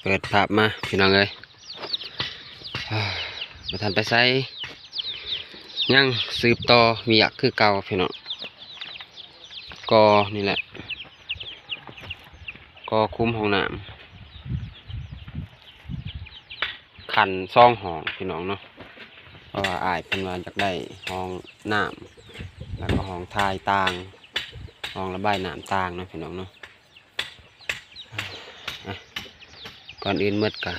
ເປີດພາບມາພີ່ນ້ອງເອີຍ ບໍ່ທັນໄປໃສ ຍັງສືບຕໍ່ວຽກຄືເກົ່າພີ່ນ້ອງ. ກໍນີ້ແຫຼະ ກໍຄຸມຫ້ອງນ້ຳ ຂັ້ນສອງຫ້ອງພີ່ນ້ອງເນາະ ເພາະວ່າອ້າຍເພິ່ນວ່າຢາກໄດ້ຫ້ອງນ້ຳ ແລ້ວກໍຫ້ອງຖ່າຍຕ່າງ ຫ້ອງລະບາຍນ້ຳຕ່າງເນາະພີ່ນ້ອງເນາະ. ອ່ະ ກ່ອນອື່ນໝົດກໍ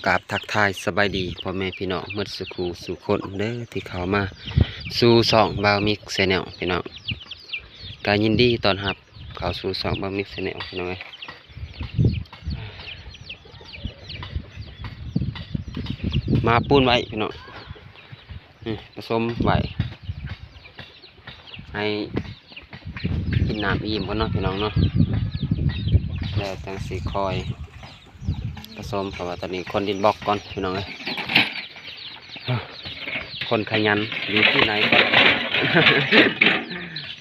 ກາບທັກທາຍສະບາຍດີພໍ່ແມ່ພີ່ນ້ອງໝົດສູ່ຄູ່ສູ່ຄົນເດີ ທີ່ເຂົ້າມາສູ່ຊ່ອງບ່າວມິກແຊນແນວພີ່ນ້ອງ. ກໍຍິນດີຕ້ອນຮັບເຂົ້າສູ່ຊ່ອງບ່າວມິກແຊນແນວພີ່ນ້ອງເອີຍ. ມາປູນໄວ້ພີ່ນ້ອງ ນີ້ປະສົມໄວ້ ໃຫ້ກິນນ້ຳອີ່ມກ່ອນເນາະພີ່ນ້ອງເນາະ ແລ້ວຈັ່ງຊິຄ່ອຍປະສົມ. ເພາະວ່າຕອນນີ້ຄົນດິນບລັອກກ່ອນພີ່ນ້ອງເອີຍ ຄົນຂະຫຍັນຢູ່ທີ່ໃນກໍ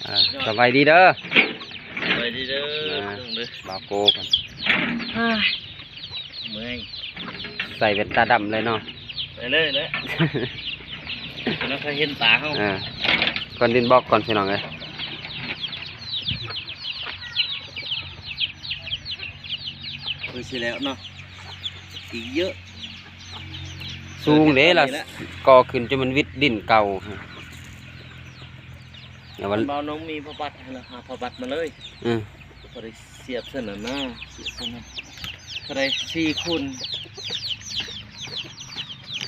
ອ່າ ສະບາຍດີເດີ ສະບາຍດີເດີ ອ່າ ພີ່ນ້ອງເດີ ບ່າວໂກກ່ອນ ເມື່ອຍ ໃສ່ແວ່ນຕາດຳເລີຍເນາະ ໄປເລີຍແຫຼະ ເພິ່ນບໍ່ເຄີຍເຫັນຕາເຮົາ ເອີ ກ່ອນດິນບລັອກກ່ອນພີ່ນ້ອງເອີຍ. ຄືຊິແລ້ວເນາະ ອີກເຍອະ ສູງເດ້ລະ ເອີ ຂຶ້ນໄປນີ້ແຫຼະ ກໍ່ຂຶ້ນຈົນມັນວິດດິນເກົ່າ ແລ້ວມັນ ເບົານ້ອງມີຜ້າບັດຫັ້ນນະ ຫາຜ້າບັດມາເລີຍ ອືມ ພໍໄດ້ສຽບຊັ້ນນະ ສຽບຊັ້ນນະ ເທົ່າໃດ ສີ່ຄູນ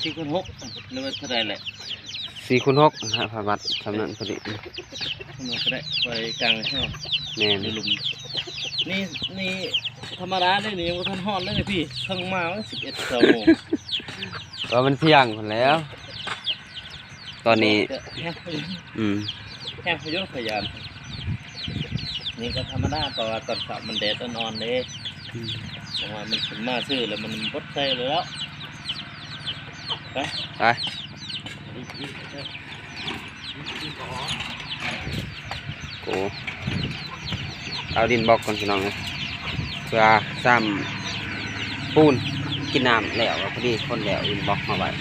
ສີ່ຄູນຫົກ ຫຼືວ່າເທົ່າໃດແຫຼະ ສີ່ຄູນຫົກ ໃຫ້ຜ້າບັດຊ່ຳນັ້ນພໍດີ ຊ່ຳນັ້ນກໍໄດ້ ໄວ້ກາງໃຫ້ເຮົາ ແມ່ນ ຢູ່ລຸ່ມ ນີ້ ນີ້ທຳມະດາເດ້ ນີ້ຍັງບໍ່ທັນຮອດເລີຍນີ້ພີ່ ເພິ່ງມາ ສິບເອັດ ຊາວໂມງ ກໍມັນທ່ຽງພຸ້ນແລ້ວ. ຕອນນີ້ ອືມ ແຮງພະຍຸນຂະຫຍານ ນີ້ກໍທຳມະດາ ເພາະວ່າຕອນເຊົ້າມັນແດດອ່ອນໆເດ້ ອືມ ເພາະວ່າມັນຂຶ້ນມາຊື່ແລ້ວມັນບົດໃສ່ແລ້ວ ໄປ ໄປ ໂອ້ ເອົາດິນບລັອກກ່ອນພີ່ນ້ອງເອີຍ ເພື່ອຊ້ຳປູນ ກິນນ້ຳແລ້ວ ພໍດີຄົນແລ້ວ ດິນບລັອກມາໄວ້ ນ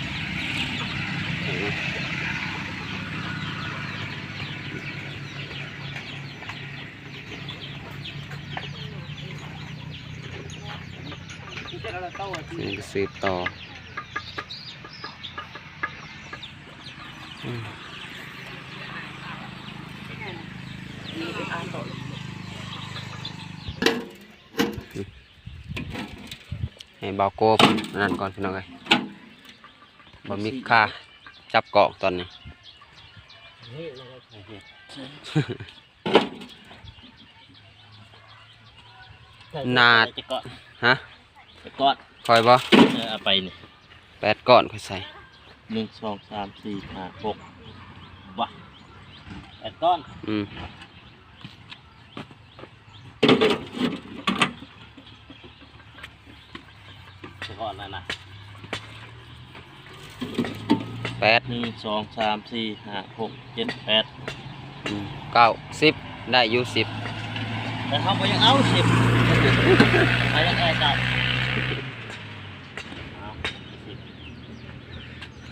ີ້ກໍສືບຕໍ່. ໃຫ້ບ່າວໂກອັນນັ້ນກ່ອນພີ່ນ້ອງເອີຍ ບໍ່ມີຄ່າຈັບກອງຕອນນີ້. ໜາດ ຈັກກ້ອນ ຮະ ຈັກກ້ອນ ຂ້ອຍບໍ່ ເອີ ເອົາໄປນີ້ ແປດກ້ອນຂ້ອຍໃສ່ ໜຶ່ງ ສອງ ສາມ ສີ່ ຫ້າ ຫົກ ບໍ່ ແປດກ້ອນ ອືມ. ສະກ່ອນນັ້ນນະ ແປດ ໜຶ່ງ ສອງ ສາມ ສີ່ ຫ້າ ຫົກ ເຈັດ ແປດ ອືມ ເກົ້າ ສິບ ໄດ້ຢູ່ ສິບ ແຕ່ເຮົາບໍ່ຢາກເອົາ ສິບ ເຮົາຢາກໄດ້ເກົ້າ ເອົາ ສິບ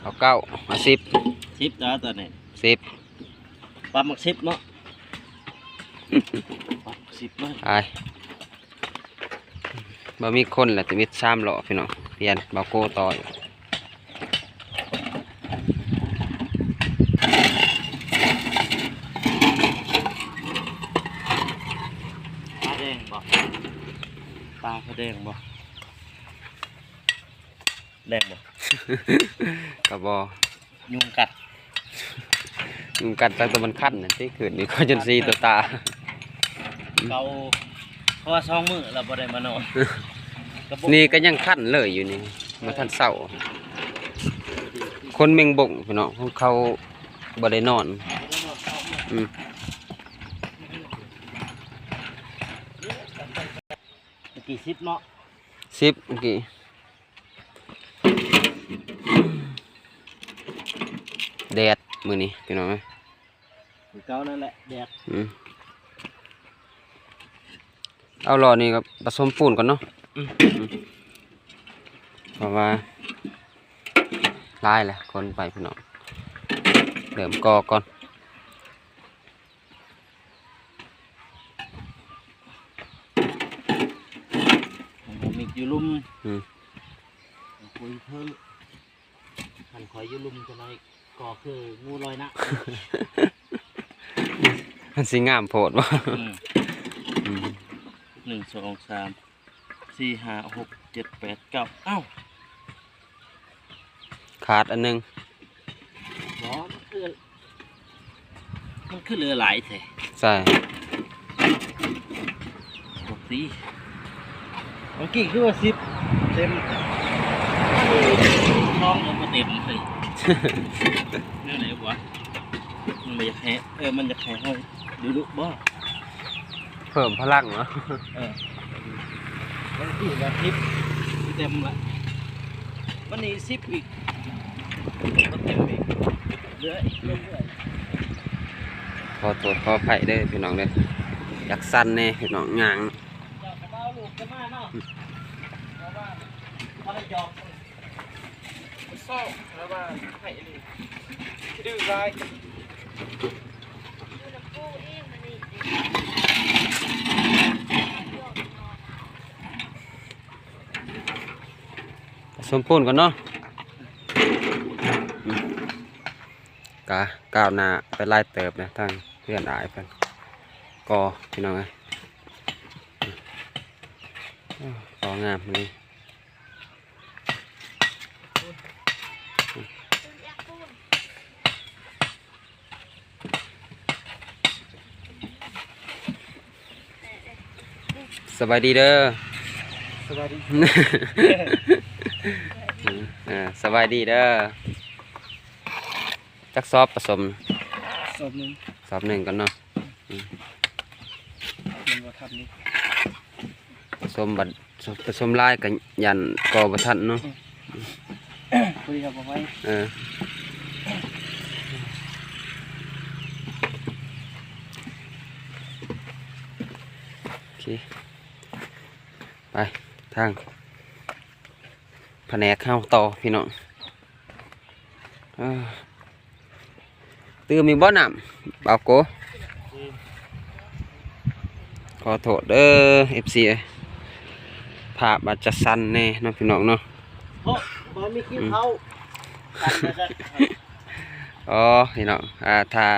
ເອົາເກົ້າ ເອົາ ສິບ ສິບ ແລ້ວຕອນນີ້ ສິບ ປັບໝາກສິບເນາະ ປັບສິບເລີຍ ໄປ. ບໍ່ມີຄົນແລ້ວ ທຳອິດສາມລໍ້ພີ່ນ້ອງ ປ່ຽນບ່າວໂກຕໍ່ອີກ ຕາແດງບໍ່ ຕາກະແດງບໍ່ ແດງບໍ່ ກະບໍ່ ຍຸງກັດ ຍຸງກັດຕັ້ງແຕ່ມັນຄັນນັ້ນຕິ ຄືນນີ້ຂ້ອຍຈົນຊີຕົວຕາ ເກົ່າ ເພາະວ່າສອງມື້ລາວບໍ່ໄດ້ມານອນ ນີ້ກໍຍັງຄັນເລີຍຢູ່ນີ້ ບໍ່ທັນເຊົາ ຄົນແມງບົງພີ່ນ້ອງ ຂອງເຂົາບໍ່ໄດ້ນອນ ອືມ ເມື່ອກີ້ສິບເນາະ ສິບເມື່ອກີ້. ແດດມື້ນີ້ພີ່ນ້ອງເອີຍ ຄືເກົ່ານັ້ນແຫຼະແດດ ອືມ ເອົາລໍ້ນີ້ກໍປະສົມປູນກ່ອນເນາະ ອືມ ເພາະວ່າຫຼາຍແລ້ວ ຄົນໄປພີ່ນ້ອງ ເລີ່ມກໍ່ກ່ອນ. ຂອງເຮົາມີຢູ່ລຸ່ມ ອືມ ຂອງຄຸຍເພິ່ນ ຄັນຂ້ອຍຢູ່ລຸ່ມຈັ່ງໃດກໍຄືງູລອຍນ້ຳ ມັນຊິງາມໂພດບໍ່? ອືມ ອືມ ໜຶ່ງ ສອງ ສາມ ສີ່ ຫ້າ ຫົກ ເຈັດ ແປດ ເກົ້າ ອ້າວ ຂາດອັນໜຶ່ງ ບໍ່ ມັນຄື ມັນຄືເຫຼືອຫຼາຍແທ້? ໃຊ່ ປົກຕິ ເມື່ອກີ້ຄືວ່າສິບເຕັມ ຊອງກໍບໍ່ເຕັມເລີຍ ແນວໃດວະ? ມັນບໍ່ຢາກໃຫ້ ເອີ ມັນຢາກໃຫ້ເຮົາດຸໆບໍ່? ເພີ່ມພະລັງເນາະ ເອີ ບາງທີກໍສິບເຕັມລະ ວັນນີ້ສິບອີກ ບໍ່ເຕັມອີກ ເຫຼືອອີກເລື້ອຍໆ. ຂໍໂທດຂໍອະໄພເດີພີ່ນ້ອງເດີ ຢາກສັ່ນແດ່ພີ່ນ້ອງ ຍ່າງ ເຈົ້າກໍເອົາລູກກັນມາເນາະ ເພາະວ່າບໍ່ໄດ້ຈອກ ຊອກແລ້ວວ່າໃຫ້ອີ່ຫຼີ ດື້ຫຼາຍ. ປະສົມປູນກ່ອນເນາະ ກະກ້າວໜ້າໄປຫຼາຍເຕີບແລ້ວ ທາງເຮືອນອ້າຍເພິ່ນ ກໍພີ່ນ້ອງເອີຍ ກໍງາມອີ່ຫຼີ. ສະບາຍດີເດີ ສະບາຍດີ ເອີ ສະບາຍດີເດີ. ຈັກສອບປະສົມ? ສອບໜຶ່ງ ສອບໜຶ່ງກ່ອນເນາະ ອືມ ມັນບໍ່ທັນນີ້ ປະສົມບັດ ປະສົມຫຼາຍກໍຢ້ານກໍບໍ່ທັນເນາະ ອືມ ພໍດີເຮົາບໍ່ໄຫວ ເອີ ໂອເຄ ໄປທາງ ພະແນກເຮົາຕໍ່ພີ່ນ້ອງ ເອີ ຕື່ມອີກບໍ່ນ້ຳ ບ່າວໂກ? ຂໍໂທດເດີ ເອັຟຊີ ເອີຍ ພາບອາດຈະສັ່ນແດ່ເນາະພີ່ນ້ອງເນາະ ເພາະບໍ່ມີຄິວເຂົ້າ ອືມ ອໍ ພີ່ນ້ອງ ອ່າ ຖ້າ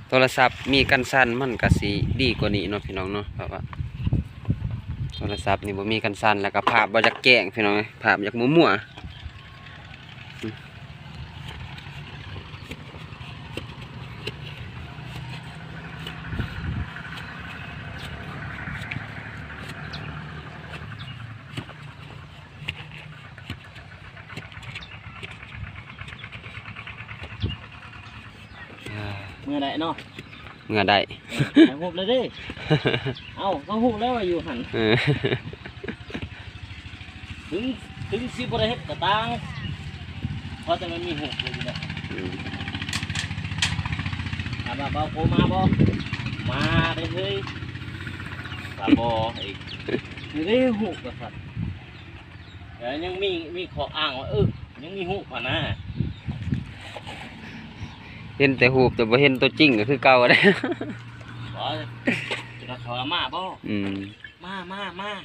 ໂທລະສັບມີກັນສັ່ນມັນກະຊິດີກວ່ານີ້ເນາະພີ່ນ້ອງເນາະ ເພາະວ່າໂທລະສັບນີ້ບໍ່ມີກັນສັ່ນ ແລ້ວກະພາບບໍ່ຢາກແຈ້ງພີ່ນ້ອງເອີຍ ພາບຢາກມົວໆ ອືມ. ເມື່ອໃດເນາະ ເມື່ອໃດ ເອີ ຖ່າຍຮູບແລ້ວເດ້ ເອົ້າ ກໍຮູ້ແລ້ວວ່າຢູ່ຫັ້ນ ເອີ ເຖິງ ເຖິງຊິບໍ່ໄດ້ເຮັດກໍຕ່າງ ເພາະແຕ່ມັນມີຮູບຢູ່ແລ້ວ ອືມ ຖາມວ່າບ່າວໂກມາບໍ່? ມາເດ້ເຮີ້ຍ ວ່າບໍ່ອີກ ນີ້ເດ້ຮູບວ່າຊັ້ນ ແຕ່ຍັງມີ ມີຂໍ້ອ້າງວ່າ ເອີ ຍັງມີຮູບຫັ້ນນະ ເຫັນແຕ່ຮູບ ແຕ່ບໍ່ເຫັນຕົວຈິງກໍຄືເກົ່າເດ້ ບໍ່ ຈະເຂົາວ່າມາບໍ່? ອືມ ມາ ມາ ມາ ໂ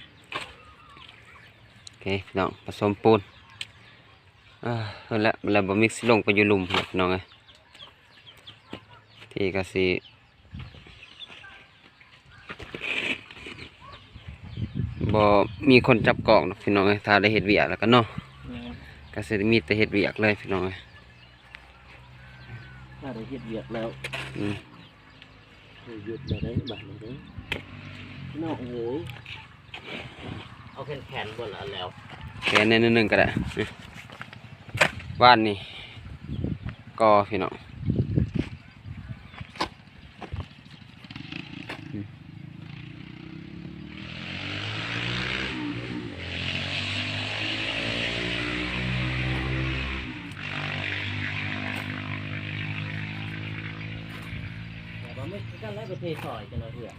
ອເຄ ພີ່ນ້ອງ ປະສົມປູນ ເອີ ເພິ່ນແຫຼະ ແລ້ວບ່າວມິກຊິລົງໄປຢູ່ລຸ່ມພຸ້ນແຫຼະ ພີ່ນ້ອງເອີຍ ທີ່ກໍຊິ ບໍ່ມີຄົນຈັບກ້ອງດອກພີ່ນ້ອງເອີຍ ຖ້າໄດ້ເຮັດວຽກແລ້ວກໍເນາະ ແມ່ນ ກໍຊິໄດ້ມີແຕ່ເຮັດວຽກເລີຍພີ່ນ້ອງເອີຍ ຖ້າໄດ້ເຮັດວຽກແລ້ວ ອືມ ເຮົາຢຸດແລ້ວເດ້ ບາດນີ້ເດ້ ພີ່ນ້ອງເອີຍ. ເອົາແຂນໆ ບໍ່ລະແລ້ວ ແຂນໜ້ອຍໜຶ່ງກໍໄດ້ ວານນີ້ກໍພີ່ນ້ອງ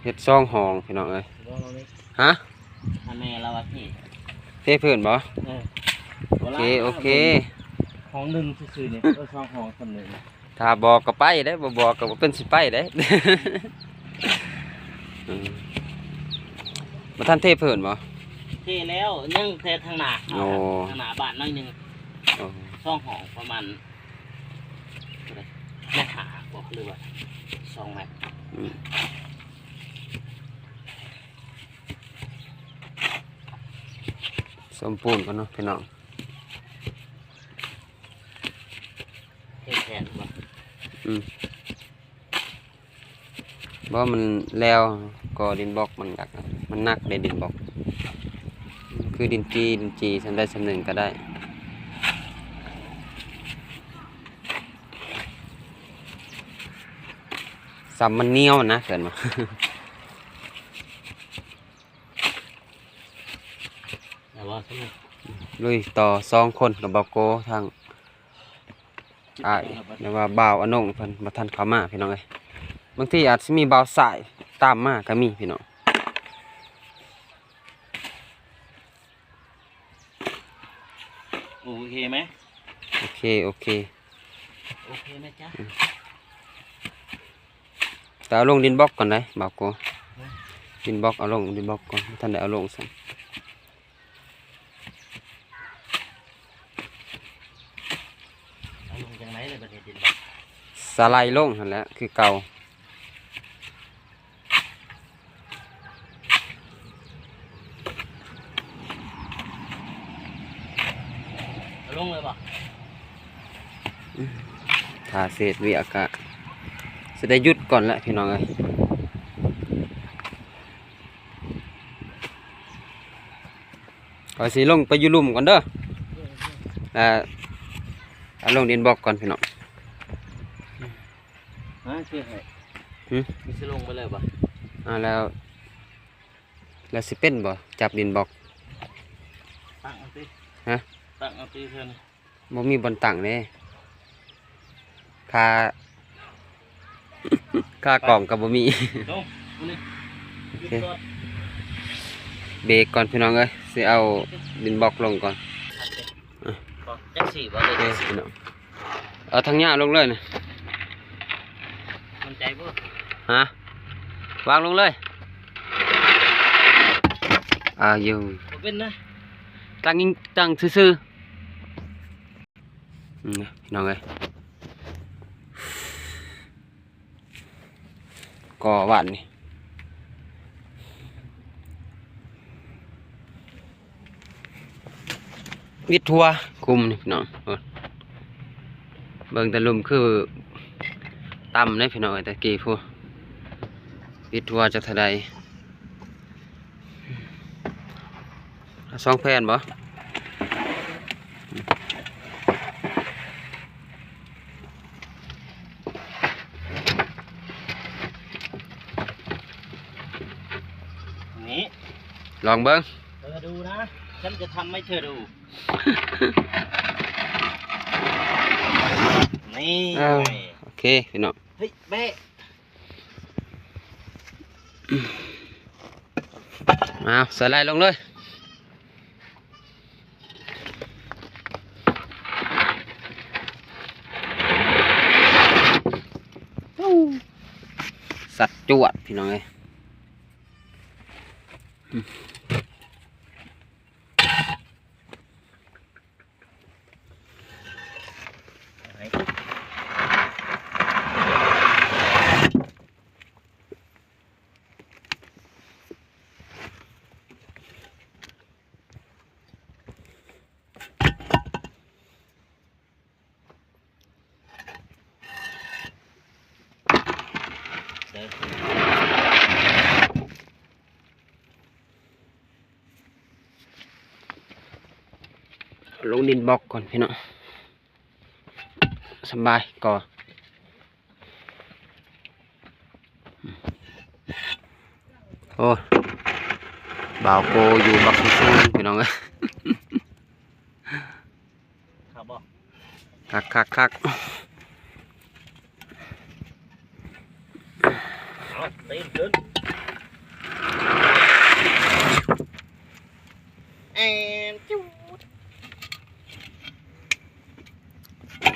ເຮັດສອງຫ້ອງພີ່ນ້ອງເອີຍ ຮະ? ຖ້າແມ່ລາວວ່າເທ ເທພື້ນບໍ່? ເອີ ໂອເຄ ໂອເຄ ຫ້ອງໜຶ່ງຊື່ໆນີ້ ເອີ ສອງຫ້ອງສ່ຳນີ້ ຖ້າບອກກໍໄປເດ້ ບໍ່ບອກກໍບໍ່ເປັນຊິໄປເດ້. ອືມ ບໍ່ທັນເທພື້ນບໍ່? ເທແລ້ວ ຍັງແຕ່ທາງໜ້າ ໂອ້ ທາງໜ້າບ້ານໜ້ອຍໜຶ່ງ ໂອ້ ສອງຫ້ອງປະມານ ເທົ່າໃດ ແມັດຫ້າບໍ ຫຼືວ່າສອງແມັດ? ອືມ ສົມປູນກ່ອນເນາະພີ່ນ້ອງ ເຮັດແຜນບໍ່? ອືມ ບໍ່ ມັນແລ້ວກໍດິນບລັອກມັນໜັກ ມັນໜັກເດ້ດິນບລັອກ ຄືດິນຈີ່ ດິນຈີ່ສ່ຳໃດສ່ຳໜຶ່ງກໍໄດ້ ສ່ຳມັນໜຽວນະ ເອີ້ນວ່າ ແລ້ວບໍ່ ລຸຍຕໍ່ສອງຄົນກັບບ່າວໂກ ທາງອ້າຍ ຫຼືວ່າບ່າວອານົງເພິ່ນບໍ່ທັນເຂົ້າມາພີ່ນ້ອງເອີຍ ບາງທີອາດຊິມີບ່າວຊາຍຕາມມາກໍມີພີ່ນ້ອງ. ໂອເຄໄໝ? ໂອເຄ ໂອເຄ ໂອເຄໄໝຈ໊ະ? ອືມ ແຕ່ເອົາລົງດິນບລັອກກ່ອນໄດ໋ບ່າວໂກ ຮະ? ດິນບລັອກ ເອົາລົງດິນບລັອກກ່ອນ ບໍ່ທັນໄດ້ເອົາລົງຊ້ຳ. ເອົາລົງຈັ່ງໃດລະບັດນີ້ດິນບລັອກ? ສະໄລລົງຫັ້ນແຫຼະ ຄືເກົ່າ. ເອົາລົງເລີຍບໍ່? ຖ້າເສດວຽກກະຊິໄດ້ຢຸດກ່ອນແຫຼະພີ່ນ້ອງເອີຍ. ຂ້ອຍຊິລົງໄປຢູ່ລຸ່ມກ່ອນເດີ ແລ້ວເອົາລົງດິນບລັອກກ່ອນພີ່ນ້ອງ. ມາເຮັດໃຫ້. ຫຶ? ຊິລົງໄປເລີຍບໍ່? ອ່າ ແລ້ວ ແລ້ວຊິເປັນບໍ່ ຈັບດິນບລັອກ? ຕັ້ງເອົາຕິ. ຮະ? ຕັ້ງເອົາຕິເທື່ອນີ້. ບໍ່ມີບ່ອນຕັ້ງເດ້ ຄາ ຄາກອງກໍບໍ່ມີ. ລົງ ໂອເຄ ເບຣກກ່ອນພີ່ນ້ອງເອີຍ ຊິເອົາດິນບລັອກລົງກ່ອນ. ຈັກສີ່ບໍ່? ໂອເຄພີ່ນ້ອງ ເອົາທາງຍາວລົງເລີຍນະ. ໝັ້ນໃຈບໍ່? ຮະ? ວາງລົງເລີຍ. ອາ ຢູ່ ບໍ່ເປັນນະ ຕັ້ງ ຕັ້ງຊື່ໆ. ອືມ ພີ່ນ້ອງເອີຍ ກໍຫວານນີ້ ວິດທົ່ວຄຸມນີ້ພີ່ນ້ອງ. ເບິ່ງແຕ່ລຸ່ມຄືຕ່ຳເດ້ພີ່ນ້ອງເອີຍ ແຕ່ກີ້ພຸ້ນ ວິດທົ່ວຈັກເທົ່າໃດ. ເອົາສອງແຜ່ນບໍ່? ນີ້ ລອງເບິ່ງ ເອີ ດູນະ ສັນຈະທຳໃຫ້ເທີດູ. ນີ້ ເອີ ໂອເຄພີ່ນ້ອງ ເຮີ້ຍ ແບະ. ເອົາ ໃສ່ໄລ່ລົງເລີຍ. ສັດຈວດພີ່ນ້ອງເອີຍ. ລົງດິນບລັອກກ່ອນພີ່ນ້ອງ ສະບາຍກໍ ໂອ້ ບ່າວໂກຢູ່ບັກສູງໆ ພີ່ນ້ອງເອີຍ. ຄັກບໍ່? ຄັກໆໆ. ເອົາ ຕີນຂຶ້ນ.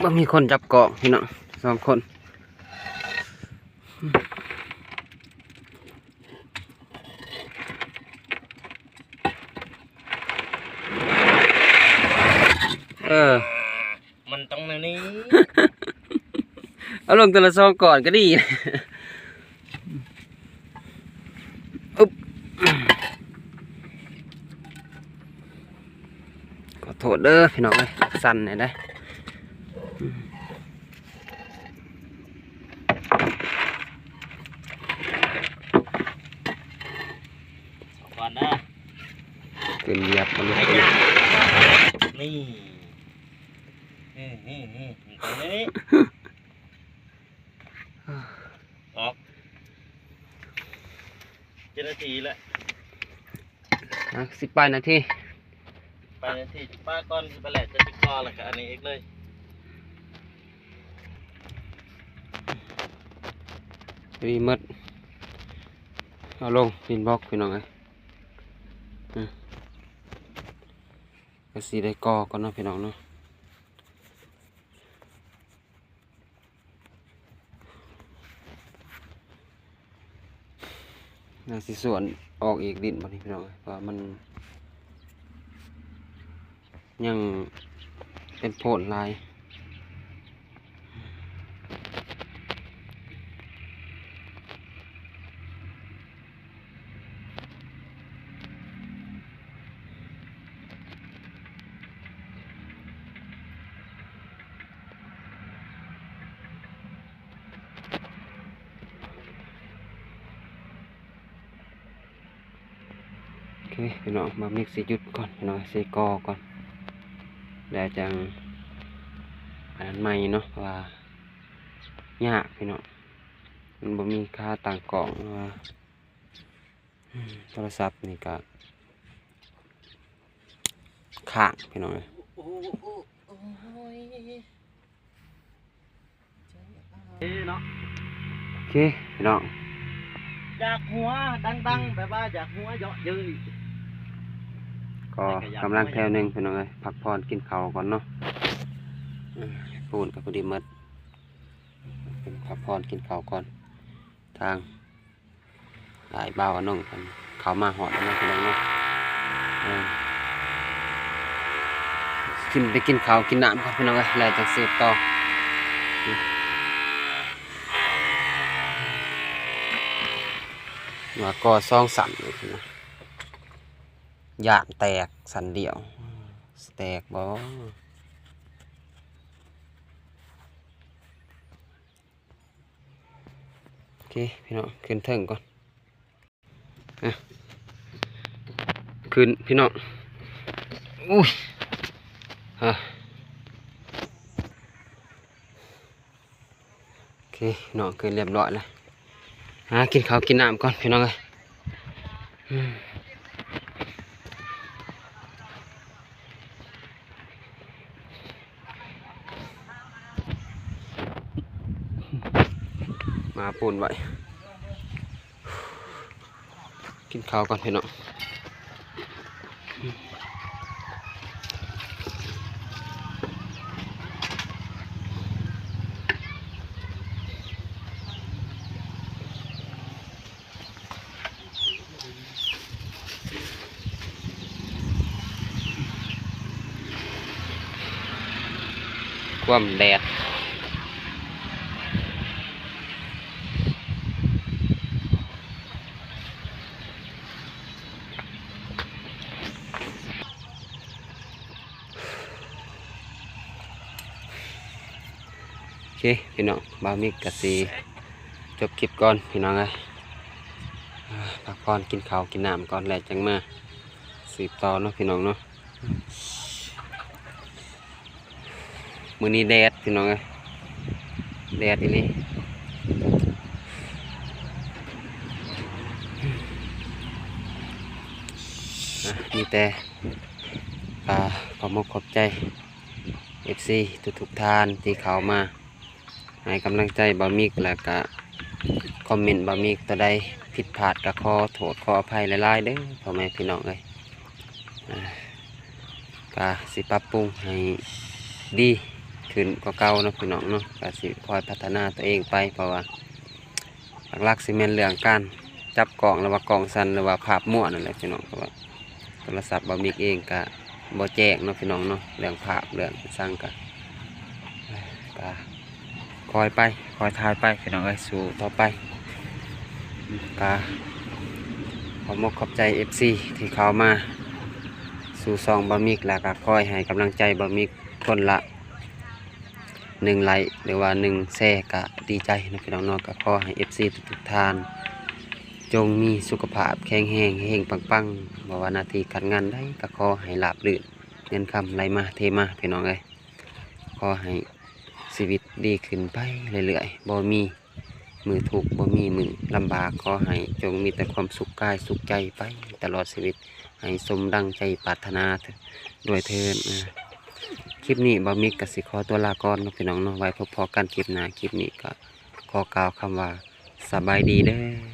ບໍ່ມີຄົນຈັບກອງພີ່ນ້ອງ ສອງຄົນ. ເອີ ມັນຕ້ອງແນວນີ້ ເອົາລົງເທື່ອລະສອງກ້ອນກໍດີ. ອຶບ ຂໍໂທດເດີພີ່ນ້ອງເອີຍ ສັ່ນແດ່ເດ້. ກ່ອນເດີ ຂຶ້ນຢຽບມັນ ນີ້ ນີ້ ນີ້ ນີ້ ນີ້ ອອກ ເຈັດນາທີແລ້ວ ອ່ະ ສິບປາຍນາທີ ປາຍນາທີ ປາກ່ອນຊິໄປແຫຼະ ຈະຕິດຕໍ່ແລ້ວກະອັນນີ້ອີກເລີຍ ນີ້ໝົດ ເອົາລົງດິນບລັອກພີ່ນ້ອງເອີຍ. ອືມ ກະຊິໄດ້ກໍ່ກ່ອນເນາະພີ່ນ້ອງເນາະ. ຍັງຊິສວນອອກອີກດິນບັດນີ້ພີ່ນ້ອງເອີຍ ເພາະວ່າມັນຍັງເປັນໂພນຫຼາຍ. ໂອເຄພີ່ນ້ອງ ບ່າວມິກຊິຢຸດກ່ອນພີ່ນ້ອງ ຊິກໍ່ກ່ອນ ແລ້ວຈັ່ງອັນນັ້ນໃໝ່ເນາະ ເພາະວ່າຍາກພີ່ນ້ອງ ມັນບໍ່ມີຂາຕັ້ງກ້ອງ ຫຼືວ່າ ອືມ ໂທລະສັບນີ້ກະຄ້າງພີ່ນ້ອງເອີຍ. ໂອ້ ໂອ້ ໂອ້ຍ ເອີເນາະ ໂອເຄພີ່ນ້ອງ ຢາກຫົວດັງໆ ແບບວ່າຢາກຫົວເຍາະເຍີ້ຍ ກໍກຳລັງແຖວໜຶ່ງພີ່ນ້ອງເອີຍ ພັກຜ່ອນກິນເຂົ້າກ່ອນເນາະ. ເອີ ປູນກໍພໍດີໝົດ ເພິ່ນພັກຜ່ອນກິນເຂົ້າກ່ອນ ທາງ ອ້າຍບ່າວອານົງເພິ່ນເຂົ້າມາຮອດແລ້ວເນາະພີ່ນ້ອງເນາະ. ເອີ ຂຶ້ນໄປກິນເຂົ້າກິນນ້ຳກ່ອນພີ່ນ້ອງເອີຍ ແລ້ວຈັ່ງສືບຕໍ່. ວ່າກໍ່ສອງຊັ້ນນີ້ພີ່ນ້ອງ ຢ້ານແຕກຊັ້ນດຽວ ຊິແຕກບໍ່? ໂອເຄພີ່ນ້ອງ ຂຶ້ນເທິງກ່ອນ ອ່ະ ຂຶ້ນພີ່ນ້ອງ ໂອ້ຍ ອ່ະ ໂອເຄພີ່ນ້ອງ ຂຶ້ນຮຽບຮ້ອຍແລ້ວ ຫາກິນເຂົ້າກິນນ້ຳກ່ອນພີ່ນ້ອງເອີຍ. ອືມ ມາປູນໄວ້ ກິນເຂົ້າກ່ອນພີ່ນ້ອງ. ຄວາມແດດ ໂອເຄພີ່ນ້ອງ ບ່າວມິກກະຊິຈົບຄລິບກ່ອນພີ່ນ້ອງເອີຍ ອ່າ ພັກຜ່ອນກິນເຂົ້າກິນນ້ຳກ່ອນ ແລ້ວຈັ່ງມາສືບຕໍ່ເນາະພີ່ນ້ອງເນາະ. ມື້ນີ້ແດດພີ່ນ້ອງເອີຍ ແດດອີ່ຫຼີ ອ່າ ມີແຕ່ ອ່າ ຂອບມຸກຂອບໃຈ ເອັຟຊີ ທຸກໆທ່ານທີ່ເຂົ້າມາໃຫ້ກຳລັງໃຈບ່າວມິກ ແລ້ວກະຄອມເມັນບ່າວມິກ ຕົວໃດຜິດພາດກະຂໍໂທດຂໍອະໄພຫຼາຍໆເດີ ພໍ່ແມ່ພີ່ນ້ອງເອີຍ. ອ່າ ກະຊິປັບປຸງໃຫ້ດີຂຶ້ນກວ່າເກົ່າເນາະພີ່ນ້ອງເນາະ ກະຊິຄອຍພັດທະນາຕົວເອງໄປ ເພາະວ່າຫຼັກໆຊິແມ່ນເລື່ອງການຈັບກ້ອງ ຫຼືວ່າກ້ອງສັ່ນ ຫຼືວ່າພາບມົ້ວນັ້ນແຫຼະພີ່ນ້ອງ ເພາະວ່າໂທລະສັບບ່າວມິກເອງກະບໍ່ແຈ້ງເນາະພີ່ນ້ອງເນາະ ເລື່ອງພາບເລື່ອງຫຍັງກະ ກະຄອຍໄປ ຄອຍຖ່າຍໄປພີ່ນ້ອງເອີຍ ສູ້ຕໍ່ໄປ ກະຂອບມົກຂອບໃຈເອັຟຊີທີ່ເຂົ້າມາສູ່ຊ່ອງບ່າວມິກ ແລ້ວກະຄອຍໃຫ້ກຳລັງໃຈບ່າວມິກຄົນລະໜຶ່ງໄລ້ ຫຼືວ່າໜຶ່ງແຊ ກະດີໃຈເນາະພີ່ນ້ອງເນາະ ກະຂໍໃຫ້ເອັຟຊີທຸກໆທ່ານ ຈົ່ງມີສຸຂະພາບແຂງແຮງ ເຮງໆປັງໆ ບໍ່ວ່າໜ້າທີ່ການງານໃດ ກະຂໍໃຫ້ລາບລື່ນ ເງິນຄຳໄຫຼມາເທມາພີ່ນ້ອງເອີຍ ຂໍໃຫ້ຊີວິດດີຂຶ້ນໄປເລື້ອຍໆ ບໍ່ມີມື້ທຸກ ບໍ່ມີມື້ລຳບາກ ຂໍໃຫ້ຈົ່ງມີແຕ່ຄວາມສຸກກາຍສຸກໃຈໄປຕະຫຼອດຊີວິດ ໃຫ້ສົມດັ່ງໃຈປາດຖະໜາດ້ວຍເທີ້ນ. ຄລິບນີ້ບ່າວມິກກະຊິຂໍຕົວລາກ່ອນເນາະພີ່ນ້ອງເນາະ ໄວ້ພົບພໍ້ກັນຄລິບໜ້າ ຄລິບນີ້ກະຂໍກ່າວຄຳວ່າສະບາຍດີເດີ.